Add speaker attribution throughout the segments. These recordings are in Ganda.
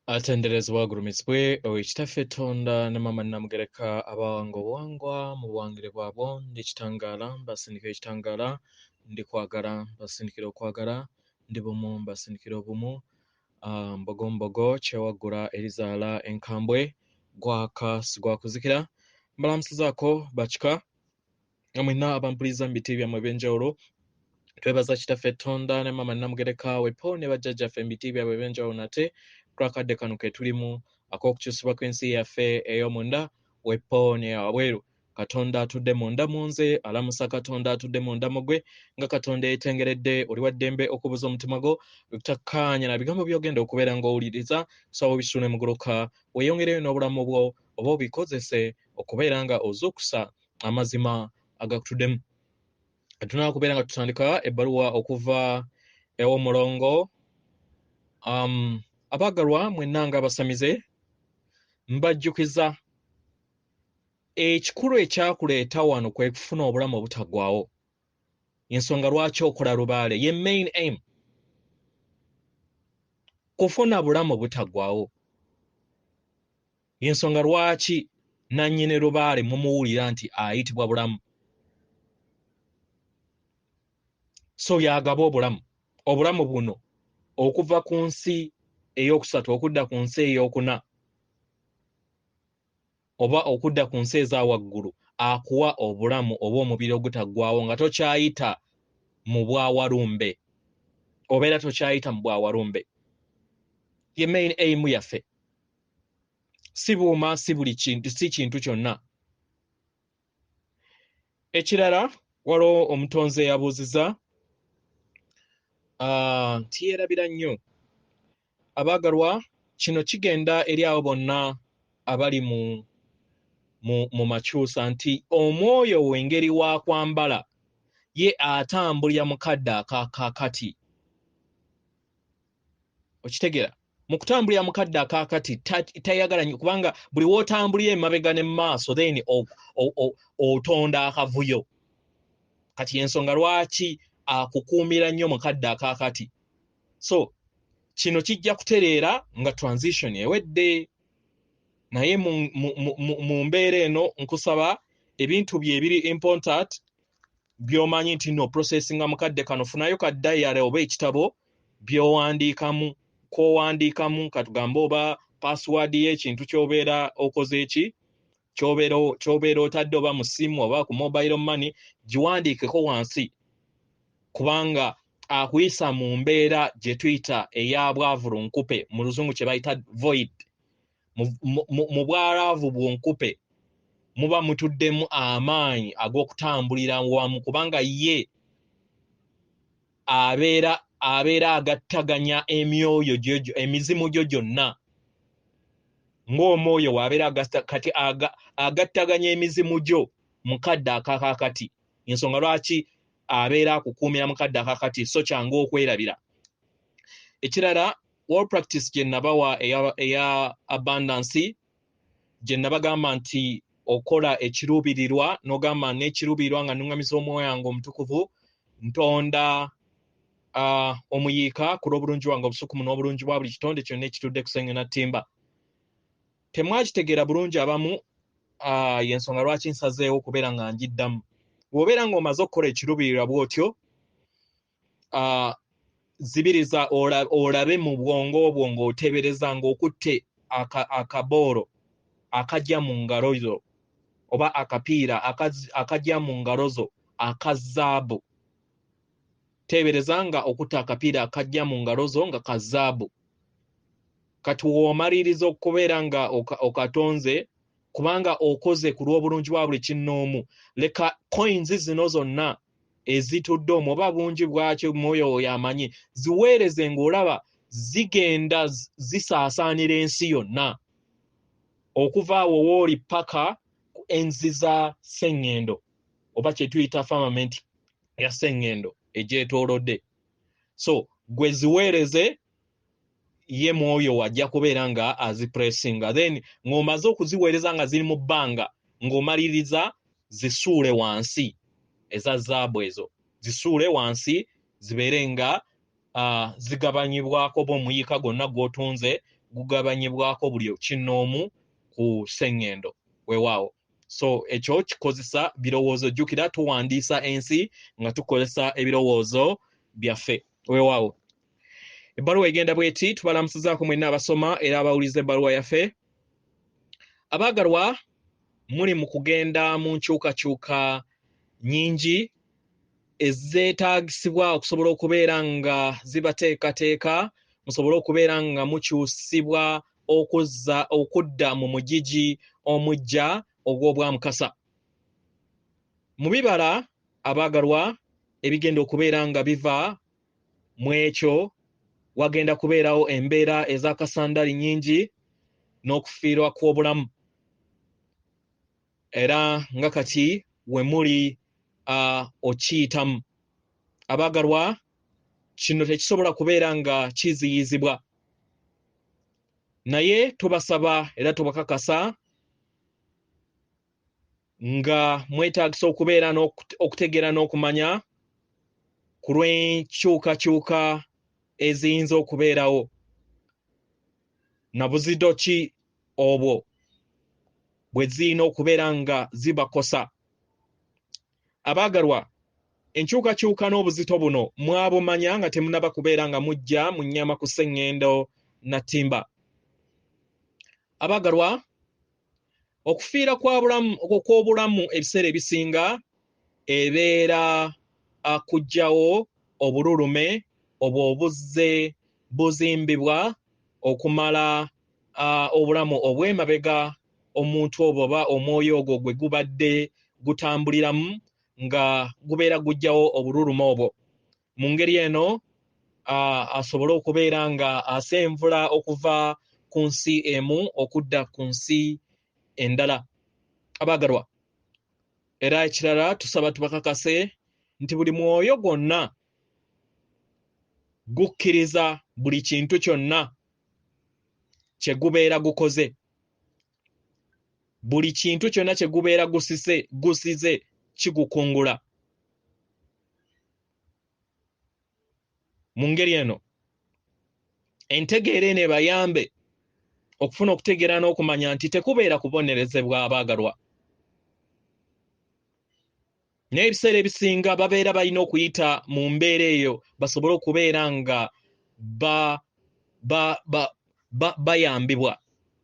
Speaker 1: Atenderezebwa agulumizibwe oyo Kitaffe Tonda ne Maama Nnamugereka abawanga obuwangwa mu buwangire bwabwo. Ndi kitangaala mbasindikira ekitangaala, ndi kwagala mbasindikira okwagala, ndi bumu mbasindikira obumu. Mbogo mbogo kyewaggula erizaala enkambwe, gwaka sigwakuzikira. Mbalamusizaako bakika nga mwenna abampuliza mu biti byammwe eby'enjawulo. Twebaza Kitaffe Tonda ne Maama Nnamugereka wepo ne bajjajjaffe mu biti byabwe eby'enjawulo nate kulwakadde kano ke tulimu ak'okukyusibwa kw'ensi yaffe ey'omunda wepo ne wabweru. Katonda atudde munda mu nze alamusa Katonda atudde munda mu ggwe, nga Katonda yeetengeredde oli wa ddembe okubuza omutima gwo obutakkaanya na bigambo by'ogenda okubeera ng'owuliriza. Kusaba obisuule muguluka weeyongereyo n'obulamu bwo oba obikozese okubeera nga ozuukusa amazima agakutuddemu. Tunaa kubeera nga tutandika ebbaluwa okuva ew'omulongo. Abaagalwa mwenna nga abasamize, mbajjukiza ekikulu ekyakuleeta wano kwe kufuna obulamu obutaggwaawo. Ensonga lwaki okola lubaale ye main aim, kufuna bulamu butaggwaawo. Ensonga lwaki nannyini lubaale mumuwulira nti ayitibwa bulamu, so yagaba obulamu. Obulamu buno okuva ku nsi ey'okusatu okudda ku nsi ey'okuna oba okudda ku nsi eza waggulu, akuwa obulamu oba omubiri ogutaggwaawo nga tokyayita mu bwawalumbe, obeera tokyayita mu bwawalumbe. Ye main aim yaffe, si buuma, si buli kintu, si kintu kyonna. Ekirala, waliwo omutonzi eyabuuziza nti yeerabira nnyo. Abaagalwa, kino kigenda eri abo bonna abali mu makyusa nti omwoyo we engeri wa kwambala ye atambulira mu kadde akakaakati. Okitegeera? Mu kutambulira mu kadde akaakati tayagala nnyo, kubanga buli w'otambulira emabega ne mu maaso then otonda akavuyo. Kati ensonga lwaki akukuumira nnyo mu kadde akaakati. So kino kijja kutereera nga transition ewedde, naye mu mbeera eno nkusaba ebintu bye ebiri important by'omanyi nti no processinga mu kadde kano, funayo ka diary oba ekitabo by'owandiikamu, kw'owandiikamu, katugambe oba password y'ekintu ky'obeera okoze eki ky'obeera otadde oba mu ssimu oba ku mobile money, giwandiikeko wansi, kubanga akuyisa mu mbeera gye tuyita eya bwavu lunkupe, mu luzungu kye bayita void. Mu bwalaavu bwonkupe muba mutuddemu amaanyi ag'okutambulira wamu, kubanga ye abeera agattaganya emyoyo gyo, emizimu gyo gyonna, ng'omwoyo waabeera kati agattaganya emizimu gyo mu kadde akakaakati. Ensonga lwaki abeera akukuumira mu kadde akakati, so kyangu okwerabira. Ekirala, wall practice gye nabawa eya abundance, gye nabagamba nti okola ekiruubirirwa n'ogamba n'ekiruubirirwa nga nnuŋŋamiza omwoyo wange omutukuvu, ntonda omuyiika ku lw'obulungi bwange obusukumu n'obulungi bwa buli kitonde kyonna ekitudde ku ssengendo ttimba. Temwakitegeera bulungi abamu, y'ensonga lwaki nsazeewo okubeera nga ngiddamu. Bw'obeera ng'omaze okukola ekiruubirirwa bw'otyo, zibiriza olabe mu bwongo bwo ng'oteebereza ng'okutte akaboolo akajja mu ngalo zo oba akapiira akajja mu ngalo zo aka zaabu. Teebereza nga okutta akapiira akajja mu ngalo zo nga ka zaabu. Kati w'omaliriza okubeera nga okatonze, kubanga okoze ku lw'obulungi bwa buli kinnoomu, leka coins zino zonna ezitudde omwo oba bungi bwakyo mwoyo oyo amanyi, ziweereze ng'olaba zigenda zisaasaanira ensi yonna okuva awo wooli paka ku enzi za sseŋŋendo oba kye tuyita firmament ya sseŋŋendo egyetoolodde. So gwe ziweereze, ye mwoyo wajja kubeera nga azipressinga. Then ng'omaze okuziweereza nga ziri mu bbanga, ng'omaliriza zisuule wansi, eza zaabu ezo zisuule wansi, zibeere nga zigabanyibwako oba omuyiika gwonna gw'otunze. gugabanyibwako buli kinnoomu ku sseŋŋendo. Weewaawo. So ekyo kikozesa birowoozo. Jjukira tuwandiisa ensi nga tukozesa ebirowoozo byaffe. Weewaawo. Ebbaluwa egenda bw'eti: tubalamusizaako mwenna abasoma era abawuliza ebbaluwa yaffe. Abaagalwa, muli mu kugenda mu nkyukakyuka nnyingi ezeetaagisibwa okusobola okubeera nga zibateekateeka musobole okubeera nga mukyusibwa okuzza okudda mu mugigi omuggya ogw'obwamukasa. Mu bibala abaagalwa ebigenda okubeera nga biva mu ekyo, wagenda kubeerawo embeera ez'akasandali nnyingi n'okufiirwa kw'obulamu. Era nga kati we muli okiyitamu. Abaagalwa, kino tekisobola kubeera nga kiziyizibwa, naye tubasaba era tubakakasa nga mwetaagisa okubeera okutegeera n'okumanya ku lw'enkyukakyuka eziyinza okubeerawo na buzito ki obwo bwe zirina okubeera nga zibakosa. Abaagalwa, enkyukakyuka n'obuzito buno mwabumanya nga temunnaba kubeera nga mujja mu nnyama ku sseŋŋendo na ttimba. Abaagalwa, okufiira kw'obulamu ebiseera ebisinga ebeera kuggyawo obululume obwo obuzze buzimbibwa okumala obulamu obw'emabega omuntu obwo oba omwoyo ogwo gwe gubadde gutambuliramu nga gubeera guggyawo obululume obwo. Mu ngeri eno asobole okubeera nga asenvula okuva ku nsi emu okudda ku nsi endala. Abaagalwa, era ekirala tusaba tubakakase nti buli mwoyo gwonna gukkiriza buli kintu kyonna kye gubeera gukoze. Buli kintu kyonna kye gubeera gusize kigukungula. Mu ngeri eno entegeera eno ebayambe okufuna okutegeera n'okumanya nti tekubeera kubonerezebwa abaagalwa. Naye ebiseera ebisinga babeera balina okuyita mu mbeera eyo basobole okubeera nga bayambibwa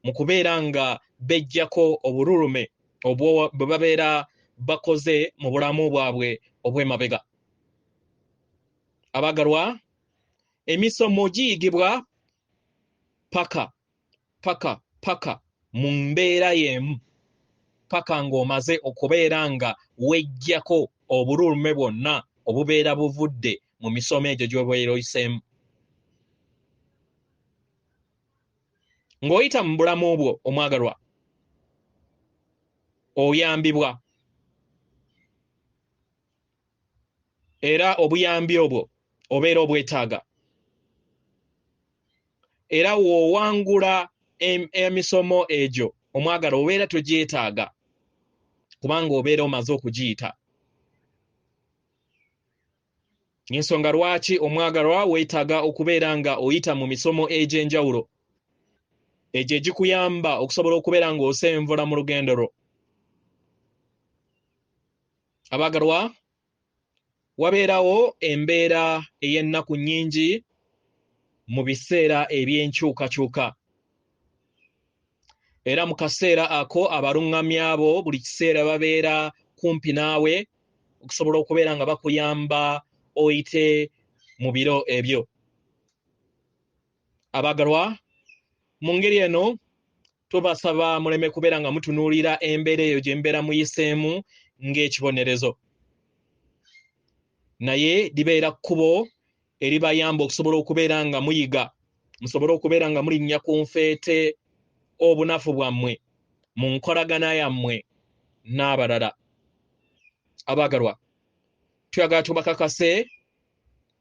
Speaker 1: mu kubeera nga beggyako obululume obwo bwe babeera bakoze mu bulamu bwabwe obw'emabega. Abaagalwa, emisomo giyigibwa paka paka paka mu mbeera y'emu, paka ng'omaze okubeera nga weggyako obululume bwonna obubeera buvudde mu misomo egyo gy'obeera oyiseemu. Ng'oyita mu bulamu bwo omwagalwa, oyambibwa, era obuyambi obwo obeera obwetaaga. Era w'owangula emisomo egyo omwagalwa obeera togyetaaga kubanga obeera omaze okugiyita. Ensonga lwaki omwagalwa weetaaga okubeera nga oyita mu misomo egy'enjawulo egyo egikuyamba okusobola okubeera ng'osenvula mu lugendo lwo. Abaagalwa, wabeerawo embeera ey'ennaku nnyingi mu biseera eby'enkyukakyuka. Era mu kaseera ako abaluŋŋamya bo buli kiseera babeera kumpi naawe okusobola okubeera nga bakuyamba oyite mu biro ebyo. Abaagalwa, mu ngeri eno tubasaba muleme kubeera nga mutunuulira embeera eyo gye mubeera muyiseemu ng'ekibonerezo, naye libeera kkubo eribayamba okusobola okubeera nga muyiga, musobole okubeera nga mulinnya ku nfeete obunafu bwammwe mu nkolagana yammwe n'abalala. Abaagalwa, tuyagala tubakakase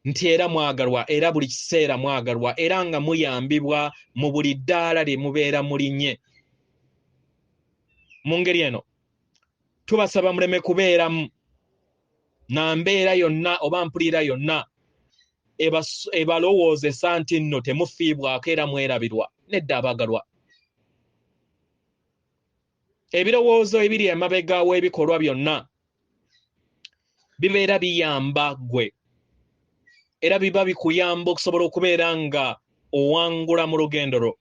Speaker 1: nti era mwagalwa, era buli kiseera mwagalwa, era nga muyambibwa mu buli ddaala lye mubeera mulinnye. Mu ngeri eno tubasaba muleme kubeeramu na mbeera yonna oba mpulira yonna ebalowoozesa nti nno temufiibwako era mwerabirwa. Nedda abaagalwa, ebirowoozo ebiri emabega w'ebikolwa byonna bibeera biyamba ggwe, era biba bikuyamba okusobola okubeera nga owangula mu lugendo lwo.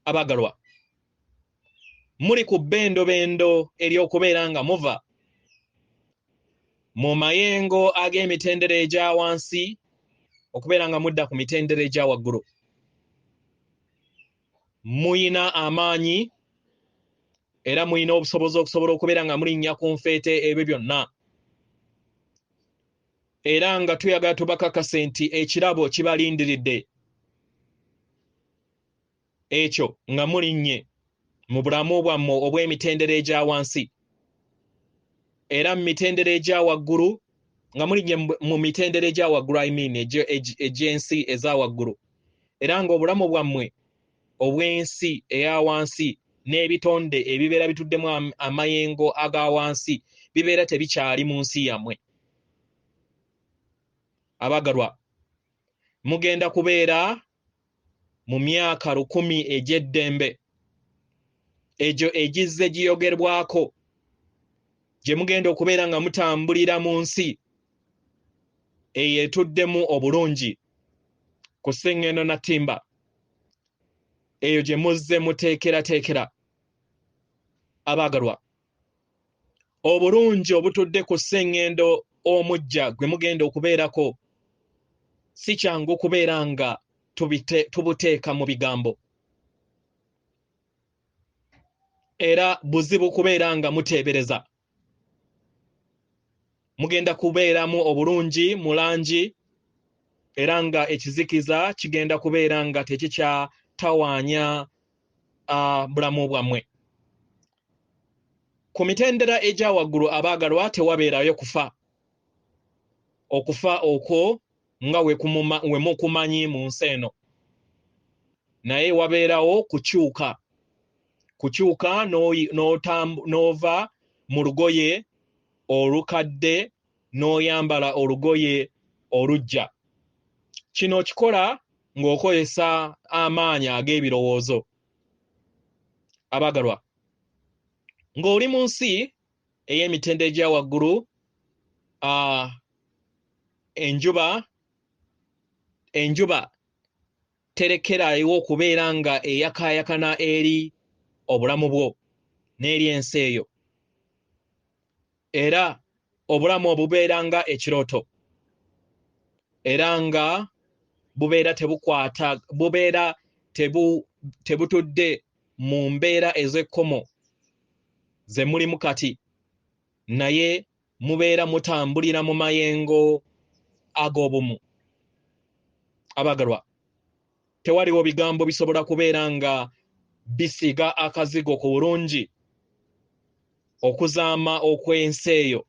Speaker 1: Abaagalwa, muli ku bbendobendo ery'okubeera nga muva mu mayengo ag'emitendera egya wansi okubeera nga mudda ku mitendera egya waggulu. Muyina amaanyi era muyina obusobozi okusobola okubeera nga mulinnya ku nfeete ebyo byonna, era nga tuyagala tubakakase nti ekirabo kibalindiridde ekyo nga mulinnye mu bulamu bwammwe obw'emitendera egya wansi era mu mitendera egya waggulu, nga mulinnye mu mitendera egya waggulu, I mean egy'ensi eza waggulu, era ng'obulamu bwammwe obw'ensi eya wansi n'ebitonde ebibeera bituddemu amayengo aga wansi bibeera tebikyali mu nsi yammwe. Abagalwa, mugenda kubeera mu myaka 1000 egy'eddembe egyo egizze giyogerwako, gye mugenda okubeera nga mutambulira mu nsi eyo etuddemu obulungi ku sseŋŋendo na ttimba, eyo gye muzze muteekerateekera. Abaagalwa, obulungi obutudde ku sseŋŋendo omuggya gwe mugenda okubeerako si kyangu kubeera nga tubuteeka mu bigambo, era buzibu kubeera nga muteebereza. Mugenda kubeeramu obulungi mu langi, era nga ekizikiza kigenda kubeera nga tekikyatawaanya bulamu bwammwe. Ku mitendera egya waggulu abaagalwa tewabeerayo kufa. Okufa okwo nga we mukumanyi mu nsi eno, naye wabeerawo kukyuka. Kukyuka n'ova mu lugoye olukadde n'oyambala olugoye oluggya. Kino okikola ng'okozesa amaanyi ag'ebirowoozo. Abaagalwa, ng'oli mu nsi ey'emitendera egya waggulu, enjuba terekerayo okubeera nga eyakaayakana eri obulamu bwo n'eri ensi eyo, era obulamu obubeera nga ekirooto, era nga bubeera tebukwata, bubeera tebutudde mu mbeera ez'ekkomo ze mulimu kati, naye mubeera mutambulira mu mayengo ag'obumu. Abaagalwa, tewaliwo bigambo bisobola kubeera nga bisiiga akazigo ku bulungi okuzaama okw'ensi eyo,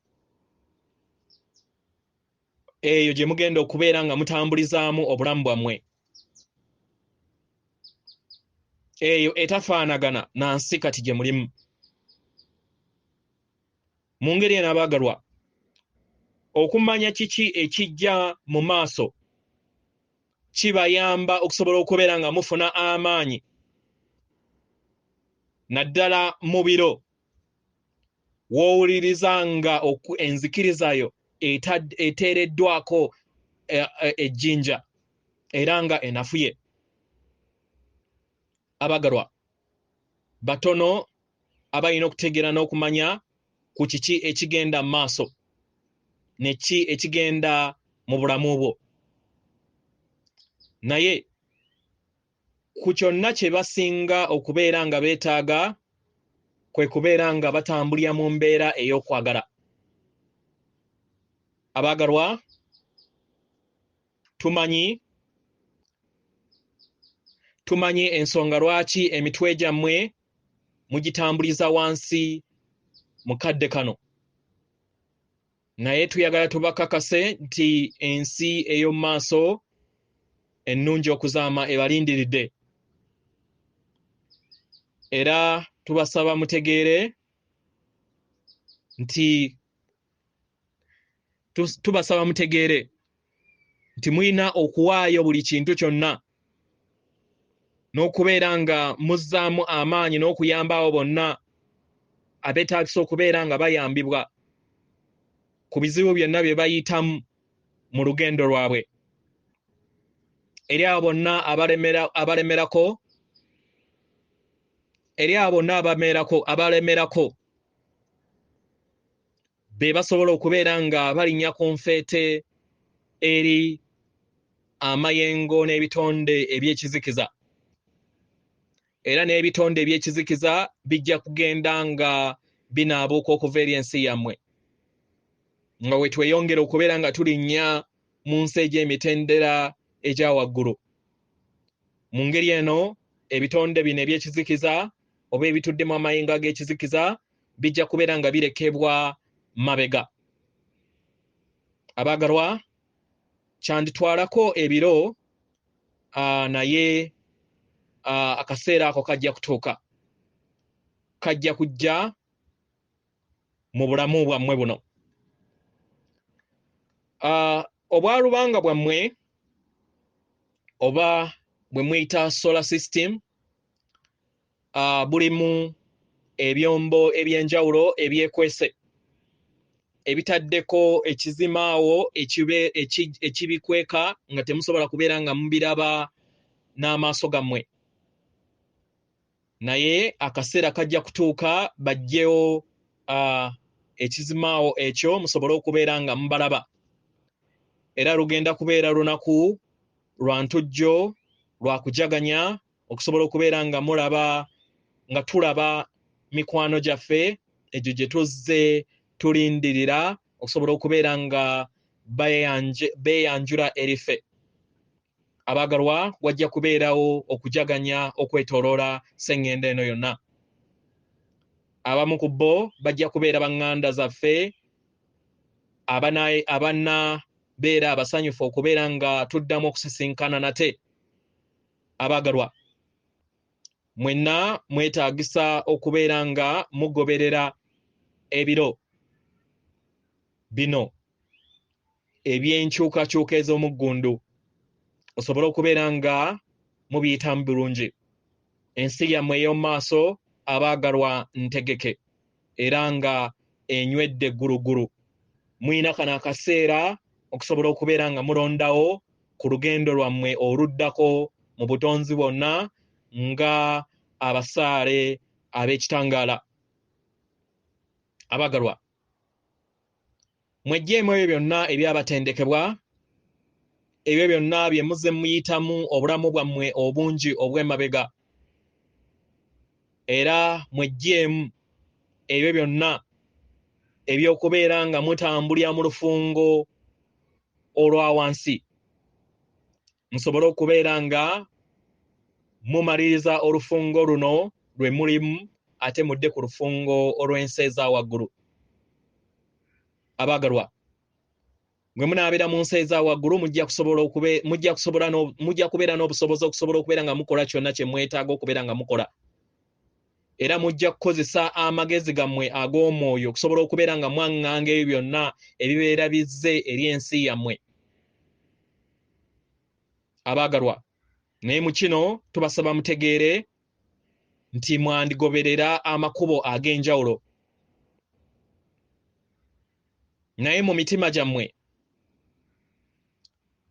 Speaker 1: eyo gye mugenda okubeera nga mutambulizaamu obulamu bwammwe, eyo etafaanagana na nsi kati gye mulimu. Mu ngeri eno abaagalwa, okumanya kiki ekijja mu maaso kibayamba okusobola okubeera nga mufuna amaanyi, naddala mu biro w'owuliriza nga enzikirizayo eteereddwako ejjinja era nga enafuye. Abaagalwa, batono abalina okutegeera n'okumanya ku kiki ekigenda mu maaso ne ki ekigenda mu bulamu bwo, naye ku kyonna kye basinga okubeera nga beetaaga kwe kubeera nga batambulira mu mbeera ey'okwagala. Abaagalwa, tumanyi ensonga lwaki emitwe gyammwe mugitambuliza wansi mu kadde kano, naye tuyagala tubakakase nti ensi ey'omu maaso ennungi okuzaama ebalindiridde, era tubasaba mutegeere nti tubasaba mutegeere nti mulina okuwaayo buli kintu kyonna N'okubeera nga muzzaamu amaanyi n'okuyamba abo bonna abeetaagisa okubeera nga bayambibwa ku bizibu byonna bye bayitamu mu lugendo lwabwe. Eri abo bonna abalemerako, eri abo bonna abalemerako be basobola okubeera nga balinnya ku nfeete eri amayengo n'ebitonde eby'ekizikiza. Era n'ebitonde eby'ekizikiza bijja kugenda nga binaabuuka okuva eri ensi yammwe. Nga we tweyongera okubeera nga tulinnya mu nsi egy'emitendera egya waggulu. Mu ngeri eno, ebitonde bino eby'ekizikiza oba ebituddemu amayengo ag'ekizikiza bijja kubeera nga birekebwa mabega. Abaagalwa, kyanditwalako ebiro, naye akaseera ako kajja kutuuka. Kajja kujja mu bulamu bwammwe buno. Obwalubanga bwammwe oba bwe muyita solar system, bulimu ebyombo ebyenjawulo ebyekwese ebitaddeko ekizimaawo ekibikweka nga temusobola kubeera nga mubiraba n'amaaso gammwe. Naye akaseera kajja kutuuka baggyewo ekizimaawo ekyo musobole okubeera nga mubalaba. Era lugenda kubeera lunaku lwa ntujjo, lwa kujaganya, okusobola okubeera nga mulaba, nga tulaba mikwano gyaffe egyo gye tuzze tulindirira okusobola okubeera nga beeyanjula eri ffe. Abaagalwa, wajja kubeerawo okujaganya okwetooloola sseŋŋendo eno yonna. Abamu ku bo bajja kubeera baŋŋanda zaffe abanaabeera abasanyufu okubeera nga tuddamu okusisinkana nate. Abaagalwa, mwenna mwetaagisa okubeera nga mugoberera ebiro bino eby'enkyukakyuka ez'omuggundu, osobole okubeera nga mubiyitamu bulungi. Ensi yammwe ey'omu maaso, abaagalwa, ntegeke era nga enywedde ggulugulu. Muyina kano akaseera okusobola okubeera nga mulondawo ku lugendo lwammwe oluddako mu butonzi bwonna nga abasaale ab'ekitangaala. Abaagalwa, mweggyemu ebyo byonna ebyabatendekebwa, ebyo byonna bye muzze muyitamu obulamu bwammwe obungi obw'emabega, era mweggyemu ebyo byonna eby'okubeera nga mutambulira mu lufungo olwa wansi, musobole okubeera nga mumaliriza olufungo luno lwe mulimu, ate mudde ku lufungo olw'ensi eza waggulu. Abaagalwa, bwe munaabeera mu nsi eza waggulu, mujja kubeera n'obusobozi okusobola okubeera nga mukola kyonna kye mwetaaga okubeera nga mukola. Era mujja kukozesa amagezi gammwe ag'omwoyo okusobola okubeera nga mwaŋŋanga ebyo byonna ebibeera bizze eri ensi yammwe. Abaagalwa, naye mu kino tubasaba mutegeere nti mwandigoberera amakubo ag'enjawulo, naye mu mitima gyammwe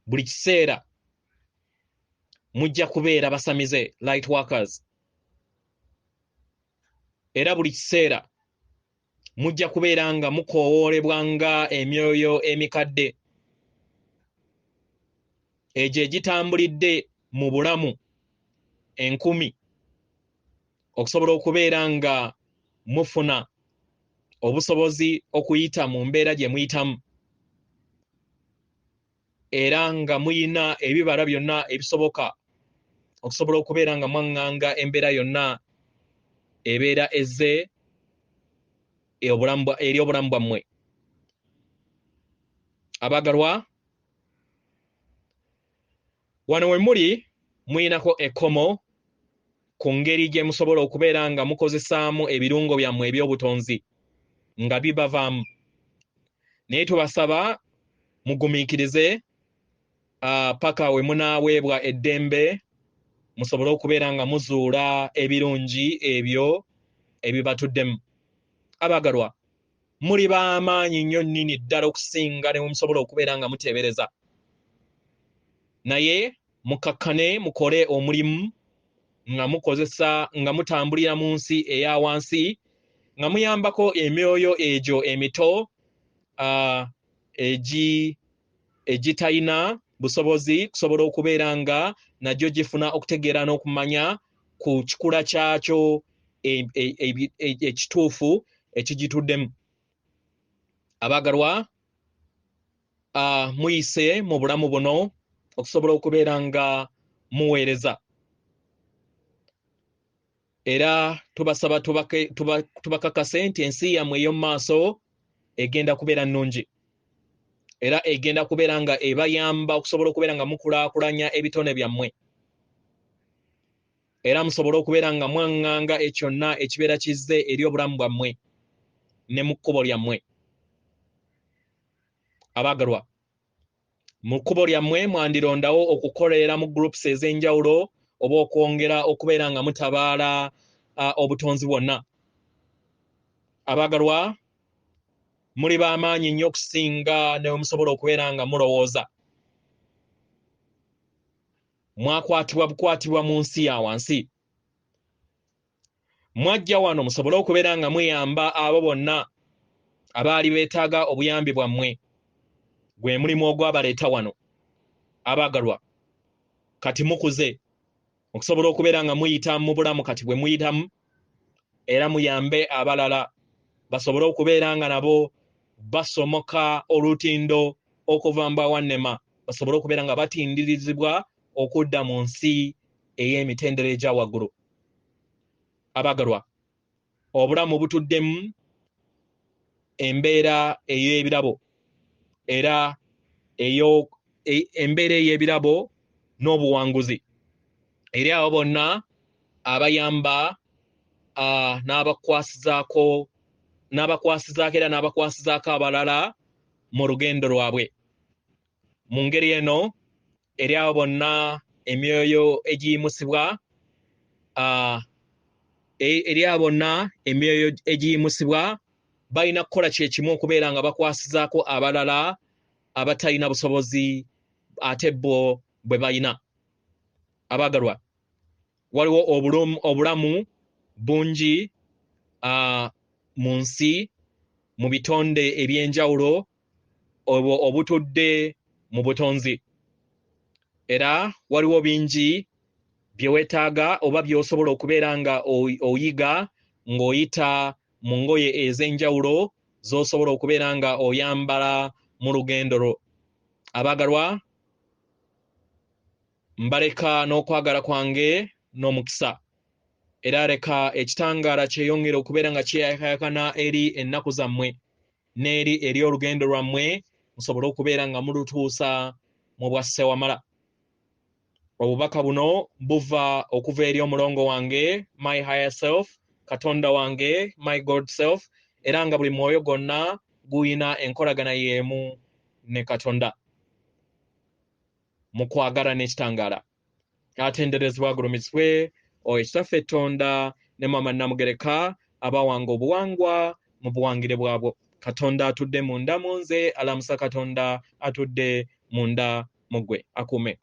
Speaker 1: buli kiseera mujja kubeera basamize, light workers, era buli kiseera mujja kubeera nga mukoowoolebwa nga emyoyo emikadde egyo egitambulidde mu bulamu enkumi, okusobola okubeera nga mufuna obusobozi okuyita mu mbeera gye muyitamu, era nga muyina ebibala byonna ebisoboka okusobola okubeera nga mwaŋŋanga embeera yonna ebeera ezze eri obulamu bwammwe. Abaagalwa, wano we muli muyinako ekkomo ku ngeri gye musobola okubeera nga mukozesaamu ebirungo byammwe eby'obutonzi nga bibavaamu, naye tubasaba mugumiikirize paka we munaaweebwa eddembe Musobole okubeera nga muzuula ebirungi ebyo ebibatuddemu. Abagalwa, muli b'amaanyi nnyo nnyini ddala okusinga ne musobola okubeera nga muteebereza. Naye mukakkane, mukole omulimu nga mukozesa, nga mutambulira mu nsi eya wansi, nga muyambako emyoyo egyo emito egitalina busobozi kusobola okubeera nga nagyo gifuna okutegeera n'okumanya ku kikula kyakyo ekituufu ekigituddemu. Abagalwa, muyise mu bulamu buno okusobola okubeera nga muweereza. Era tubasaba tubakakase nti ensi yammwe ey'omu maaso egenda kubeera nnungi, era egenda kubeera nga ebayamba okusobola okubeera nga mukulaakulanya ebitone byammwe, era musobole okubeera nga mwaŋŋanga ekyonna ekibeera kizze eri obulamu bwammwe ne mu kkubo lyammwe. Abagalwa, mu kkubo lyammwe mwandirondawo okukolera mu groups ez'enjawulo oba okwongera okubeera nga mutabaala obutonzi bwonna. Abagalwa, muli b'amaanyi nnyo okusinga ne musobola okubeera nga mulowooza. Mwakwatibwa bukwatibwa mu nsi ya wansi. Mwajja wano musobole okubeera nga muyamba abo bonna abaali beetaaga obuyambi bwammwe. Gwe mulimu ogwabaleeta wano. Abagalwa, kati mukuze okusobola okubeera nga muyita mu bulamu kati bwe muyitamu, era muyambe abalala basobole okubeera nga nabo basomoka olutindo okuva mu bawannema, basobole okubeera nga batindirizibwa okudda mu nsi ey'emitendera egya waggulu. Abagalwa, obulamu butuddemu embeera ey'ebirabo, era embeera ey'ebirabo n'obuwanguzi eri abo bonna abayamba n'abakwasizaako era n'abakwasizaako abalala mu lugendo lwabwe. Mu ngeri eno eri abo bonna emyoyo egiyimusibwa, eri abo bonna emyoyo egiyimusibwa balina kukola kye kimu okubeera nga bakwasizaako abalala abatalina busobozi ate bo bwe balina. Abagalwa, waliwo obulamu bungi mu nsi, mu bitonde ebyenjawulo obwo obutudde mu butonzi, era waliwo bingi bye weetaaga oba by'osobola okubeera nga oyiga ng'oyita mu ngoye ez'enjawulo z'osobola okubeera nga oyambala mu lugendo lwo. Abagalwa, mbaleka n'okwagala kwange n'omukisa, era leka ekitangaala kyeyongere okubeera nga kyeyakayakana eri ennaku zammwe n'eri eri olugendo lwammwe, musobole okubeera nga mulutuusa mu bwa ssewamala. Obubaka buno buva okuva eri omulongo wange, my higher self, Katonda wange, my God self, era nga buli mwoyo gwonna guyina enkolagana y'emu ne Katonda mu kwagala n'ekitangaala. Atenderezebwa agulumizibwe oyo Kitaffe Tonda ne Maama Namugereka abawanga obuwangwa mu buwangire bwabwo. Katonda atudde munda mu nze alamusa Katonda atudde munda mu ggwe. Akuume.